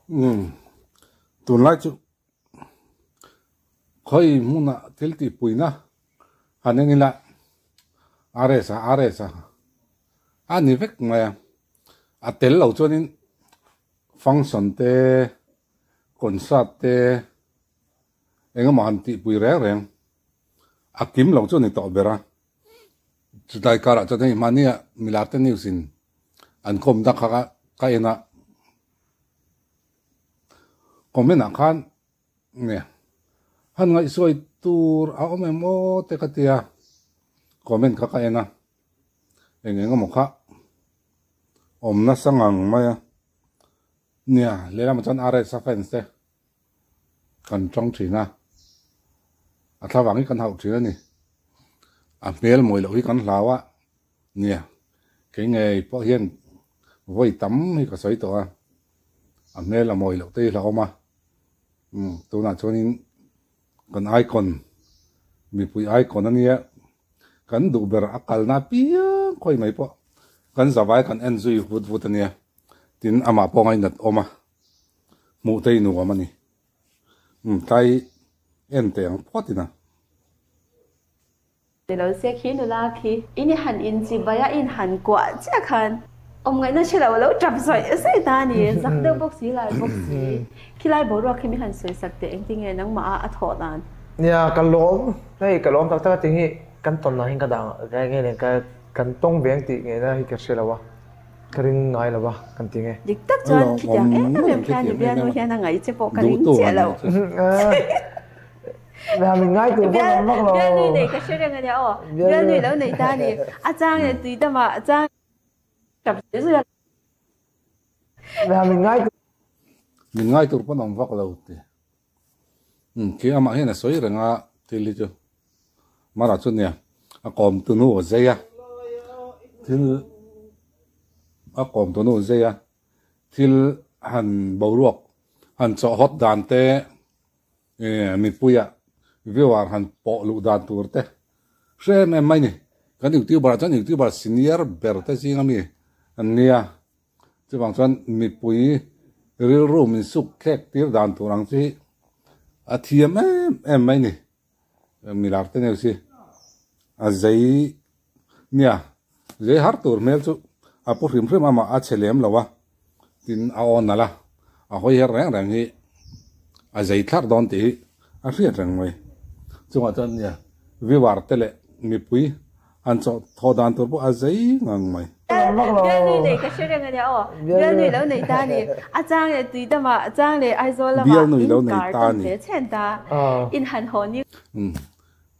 Umm tunlai chu khawi hmunah thil tihpuina han en ila RS a RS a a ni vek mai a, a tel lo chuanin function te concert te engemaw han tihpui reng reng a kim lo chu a ni tawh ber a. Chutlai karah chuan hei mahnia Milarte News in an kawm dak kha ka en a, comment ah khan nge han ngaihsawi tur a awm em aw te ka tia, comment kha ka en a, eng eng emaw kha awm nasa ngang mai a, nia lehlamah chuan RSa fans te kan tawng thin a, a thlavang hi kan hauh thin a ni. A hmel mawi loh hi kan hlau a, nia kei ngei pawh hian vawi tam hi ka sawi tawh a, a hmel a mawi loh te hi hlauhawm a, umm tunah chuanin kan icon mipui icon a nia, kan duh ber a kalna apiang khawi mai pawh kan zavai kan en zui vut vut a nia, tin amah pawh ngainat awm a. Hmuh te i nuam a ni. Umm tlai en teh ang phawt ina. Ni lo se khi nula khi in i han in chi bai a in han kuah chiah khan awm ngaihna hre lo lo tap zawih zawih ta a ni. Zak deuh bawk si lai bawk si. Khilai boruak khi min han sawi sak teh engtinge nangmah a a thawh dan. Nia ka lawm hei ka lawm tak tak a ti hi kan tawn ah hian ka dah nge nge ka kan tawng ve ang tih ngei na hi ka hre lo a. Ka ring ngai lo a, kan ti nge. Dik tak chuan khitiang em em khian i bialnu hian a ngaih che pawh ka ring chiah lo. Min ngai tur pawh an vak lo. Bialnu i nei ka hre reng a nia aw. Bialnu i lo nei ta a ni. A chang leh tui damah a chang tap zui zui a. Min ngai tur. Min ngai tur pawn awm vak lo ti. Khi amah hian a sawi reng a thil hi chu Mara chu nia a kawm tunu a zei a thil a kawm tunu a zei a thil han boruak han chawh hawt dan te eh mipuia viewer han pawh luh dan tur te hre em em mai ni kan youtuber ah chuan youtuber senior ber te zinga mi an nia. Chuvang chuan mipui rilru min suk thlek tir dan tur ang chu hi a thiam em em mai ni. Milar te neu si a zei nia zei har tur hmel chu a pu hrim hrim amah a che lem lo a, tin a aw nalh a, a hawi her reng reng hi a zei thlarh dawn tih hi a hriat reng mai. Chungah chuan nia viewer te leh mipui An chawh thawh dan tur pawh a zei ngang mai. Bialnui nei ka hre reng a nia aw. Bialnui lo nei ta a ni. A chang leh Tuidamah, a chang leh Aizawl lamah in kar tawn hle chhen ta. In han haw ni. Umm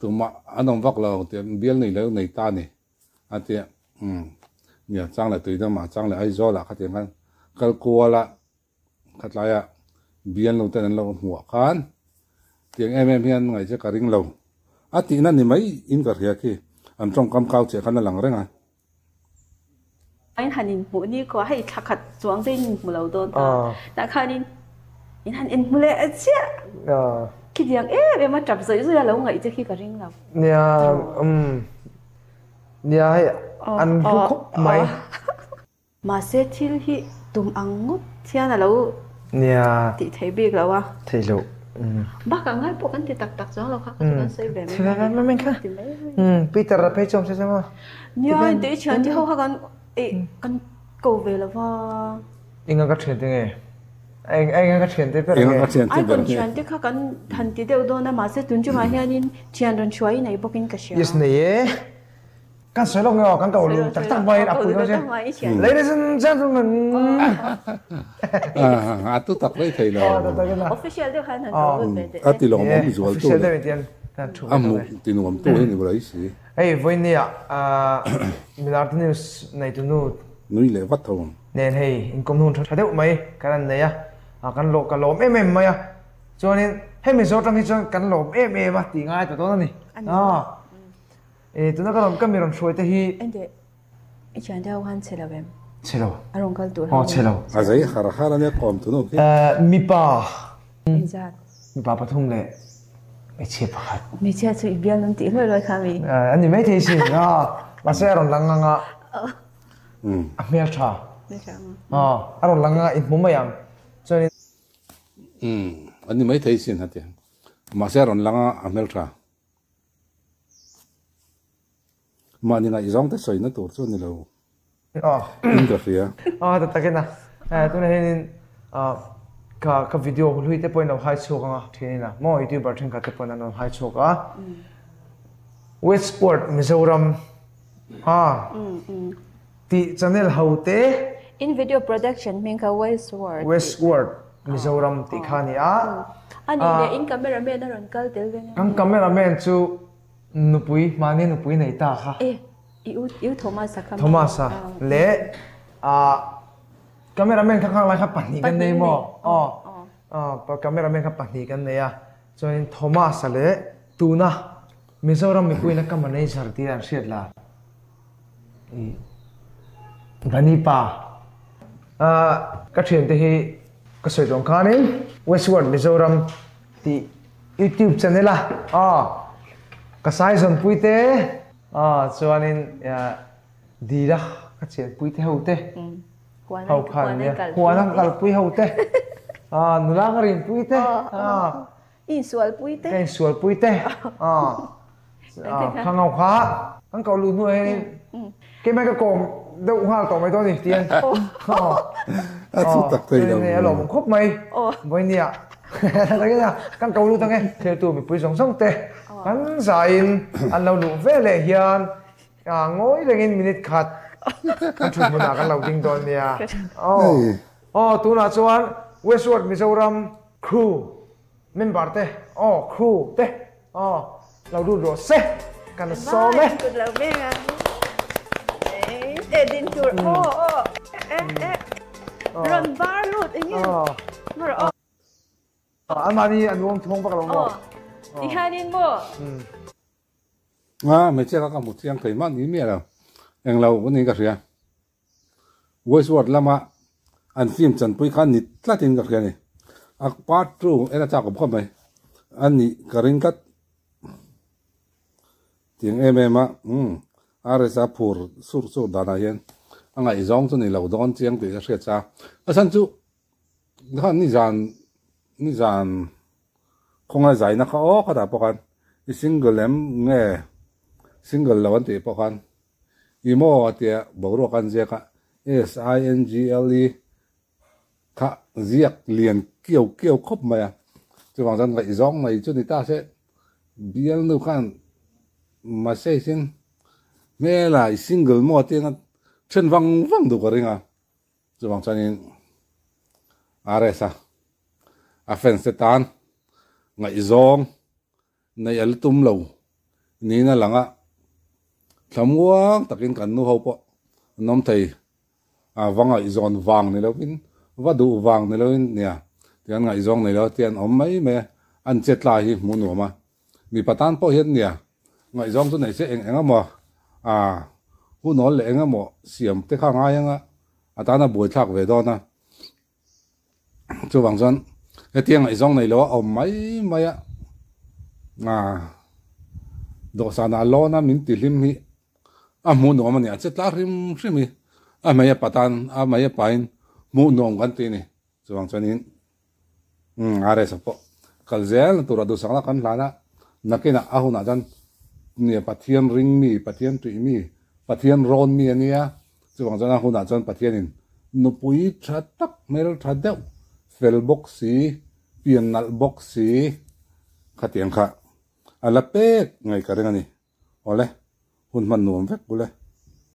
tumah an awm vak lo tih bialnui lo nei ta a ni a tia. Umm nia chang leh Tuidamah, a chang leh Aizawlah khatiang khan kal kual a khatlaia bialnu ten an lo hmuah khan tiang em em hian ngaih che ka ring lo a tihna ni mai in ka hria khi an tawngkam kau chiah khan a lang reng a. In han inhmuh ni khaw hei thla khat chuang te in inhmu lo dawn ta tah khan in in han inhmu leh chiah khi tiang em em a tap zawih zawih a lo ngaih che khi ka ring lo. Nia umm nia hei an hlu khawp mai. Mahse thil hi tum ang ngawt hian a lo tih theih bik lo a. Theih loh. Bakah ngai pawh kan ti tak tak chuang lo kha kha chu kan sawi ve mai mai mai kha. Ti mai mai. Peter a phei chuang se chama. Nia in tih thian te ho kha kan eh kan ko ve lo va. Enga ka thian te nge? Eng enga ka thian te ber nge? Enga ka thian te ber nge? Icon thian te kha kan han ti deuh dawn a mahse tun chungah hianin thian rawn hruai nei bawkin ka hria. Yes nei e. Kan sawi lawk nge aw, kan ko lu tak tak mai in a pui dawn che. Ladies and gentlemen. A tu tak rei thei lo. Official deuh khan han ko lut ve teh. A ti lawmawm zual tu le. A hmuh ti nuam tu hi ni bai si. Hei vawiin ah Milar te news nei tu nu. Nui leh vat tho ang. Nen hei inkawm hun tha deuh mai kan han nei a, kan lawh ka lawm em em mai a. Chuanin hemi zawh atang hi chuan kan lawm em em a tih ngai ta dawn a ni. E tuna ka rawn ka mi rawn hruai te hi. Ente i thian te ho khan chhe lo em? Chhe lo. A rawn kal tur ho. Aw chhe lo. A zei har har ania kawm tu nu khi. Mipa. Engzat? Mipa pathum leh hmeichhia pakhat. Hmeichhia chu i bial an tih hluai hluai kha mi? A ni maithei sin a, mahse a rawn lang ang a, a hmeltha. Hmeltha ang a. A rawn lang ang a, i hmu mai ang. Chuanin. Um an ni maithei sin a ti. Mahse a rawn lang a, a hmeltha. Mahni ngaihzawng te sawina tur chu a ni lo in ka hria. Aw ta takin a, tunah hianin ka ka video hlui te pawhin lo hai chhuak ang a thianin a maw youtuber thenkhat te pawhin an rawn hai chhuak a. Westport Mizoram a tih channel ho te. In video production hming kha Westward. Westward Mizoram tih kha a ni a. A nih leh in cameraman a rawn kal tel ve nge? Kan cameraman chu Nupui, mahni nupui nei ta kha. E, i u, i u Thomas-a kha maw? Thomas-a leh ah cameraman kha khang lai kha pahnih kan nei maw? Aw, aw, cameraman kha pahnih kan nei a, chuanin Thomas-a leh tuna Mizoram mipuina ka manager tia an hriat la i Bani pa. Ah, ka thiante hi ka sawi dawn khanin Westward Mizoram tih YouTube channel a aw ka sai zawnpui te aw chuanin dila ka chenpui te ho te ho khan nia huan a ka kalpui ho te aw nula ka rinpui te aw insualpui te ka insualpui te aw khang ho kha an koh luh hnuah hianin keimah ka kawm deuh nghal tawh mai dawn a ni tihian aw a thu tak thei lo a lawm khawp mai vawinia takina kan ko lut ange thiltu mipui zawng zawng te kan zaiin an lo luh ve leh hian ngawi rengin minute khat kan thut hmunah kan lo ding dawn nia aw aw tunah chuan Westward Mizoram crew Member te aw crew te aw lo lut rawh se kan sawm e. Kut lo veng ang. E din tur aw aw e e rawn bar lut eng nge mar aw. An mahni an uang thawng vak lo maw. Tihianin maw. A hmeichhia kha ka hmu chiang thei mah ni miah lo englo niin ka hria. Westworld lama an film chanpui kha ni tlatin ka hria a ni. A part two en a chak awm khawp mai. A nih ka ring tlat. Tiang em em a umm RSa phur sur sur danah hian a ngaihzawng chu ni lo dawn chiang tih ka hriat sa. A chhan chu khan nizan nizan khawnga zaina kha aw khatah pawh khan i single em nge single lo an tih pawh khan I maw a tia boruak an ziak a, S-I-N-G-L-E kha ziak lian kiau kiau khawp mai a, chuvang chuan ngaihzawng mai chu ni ta se, bialnu khan message in hmela i single maw tia nga then vang vang duh ka ring a, chuvang chuanin RS-a a fans te tan ngaihzawng Neih a la tum lo niin a lang a, thlamuang takin kan nu ho pawh an awm thei a, va ngaihzawn vang ni lovin, va duh vang ni lovin nia ti an ngaihzawng nei lo a tia an awm mai mai a, an che tlai hi hmuh nuam a, mipa tan pawh hian nia ngaihzawng chu nei se eng eng emaw a hunawl leh eng emaw siam te kha a ngai ang a, a tan a buaithlak ve dawn a. Chuvang chuan hetiang ngaihzawng nei lo a awm mai mai a, dawhsanah lawn a min ti hlim hi a hmuh nuam a ni a, che tlar hrim hrim hi a hmei a pa tan a hmei a pain hmuh nuam kan ti a ni. Chuvang chuanin RS a pawh kal zel na tura duhsakna kan hlan a, nakinah a hunah chuan nia Pathian ring mi, Pathian tuih mi, Pathian rawn mi a nia. Chuvang chuan a hunah chuan Pathianin nupui tha tak, hmel tha deuh, fel bawk si, pian nalh bawk si khatiang kha a la pek ngei ka ring a ni. Awle, hun hman nuam vek bul e.